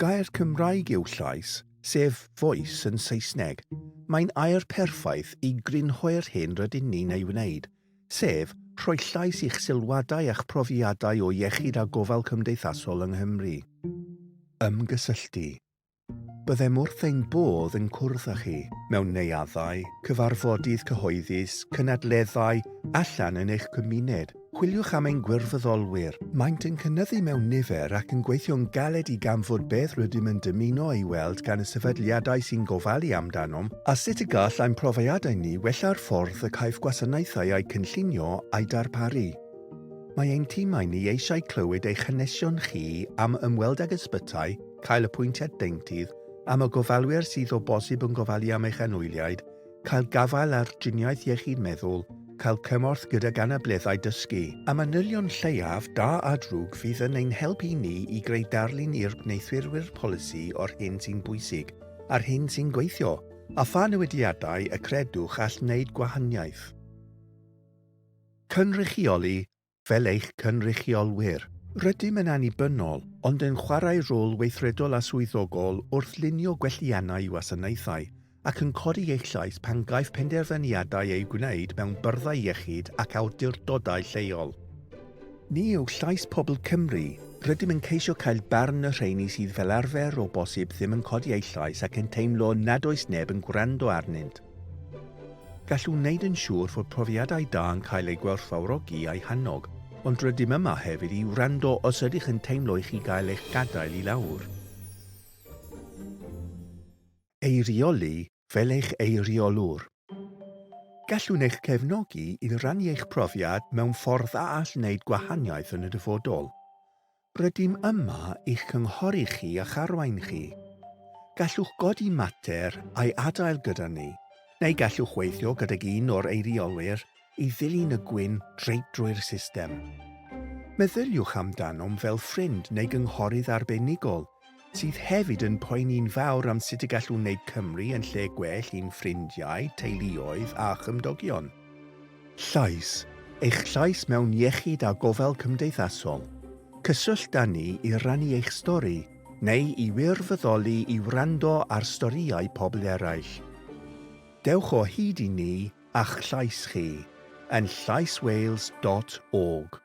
Gair Cymraeg yw llais, sef voice yn Saesneg. Mae'n air perffaith i grynhoi'r hyn rydyn ni'n ei wneud, sef rhoi llais i'ch sylwadau a'ch profiadau o iechyd a gofal cymdeithasol yng Nghymru. Ymgysylltu. Byddem wrth ein bodd yn cwrdd â chi, mewn neuaddau, cyfarfodydd cyhoeddus, cynadleddau, allan yn eich cymuned. Chwiliwch am ein gwirfoddolwyr. Maent yn cynyddu mewn nifer ac yn gweithio'n galed i ganfod beth rydym yn dymuno ei weld gan y sefydliadau sy'n gofalu amdanom, a sut y gall ein profiadau ni wella'r ffordd y caiff gwasanaethau eu cynllunio a'u darparu. Mae ein timau ni eisiau clywed eich hanesion chi am ymweld ag ysbytai, cael apwyntiad deintydd, am y gofalwyr sydd o bosib yn gofalu am eich anwyliaid, cael gafael ar driniaeth iechyd meddwl, cael cymorth gydag anableddau dysgu. A manylion lleiaf, da a drwg, fydd yn ein helpu ni i greu darlun i'r gwneuthurwyr polisi o'r hyn sy'n bwysig, a'r hyn sy'n gweithio, a pha newidiadau y credwch all wneud gwahaniaeth. Cynrychioli fel eich cynrychiolwyr. Rydym yn annibynnol, ond yn chwarae rôl weithredol a swyddogol wrth lunio gwelliannau i wasanaethau, ac yn codi eich llais pan gaiff penderfyniadau eu gwneud mewn byrddau iechyd ac awdurdodau lleol. Ni yw llais pobl Cymru, rydym yn ceisio cael barn y rheini sydd fel arfer o bosib ddim yn codi eu llais ac yn teimlo nad oes neb yn gwrando arnynt. Gallwn wneud yn siŵr fod profiadau da yn cael eu gwerthfawrogi a'u hannog, ond rydym yma hefyd i wrando os ydych yn teimlo i chi gael eich gadael i lawr. Eirioli fel eich eiriolwr. Gallwn eich cefnogi i rannu eich profiad mewn ffordd a all wneud gwahaniaeth yn y dyfodol. Rydym yma i'ch cynghori chi a'ch arwain chi. Gallwch godi mater a'i adael gyda ni, neu gallwch weithio gydag un o'r eiriolwyr i ddilyn y gwyn reit drwy'r system. Meddyliwch amdanom fel ffrind neu gynghorydd arbenigol sydd hefyd yn poeni'n fawr am sut y gallwn wneud Cymru yn lle gwell i'n ffrindiau, teuluoedd a chymdogion. Llais, eich llais mewn iechyd a gofal cymdeithasol. Cysyllta â ni i rannu eich stori, neu i wirfoddoli i wrando ar storïau pobl eraill. Dewch o hyd i ni a'ch llais chi yn llaiswales dot org.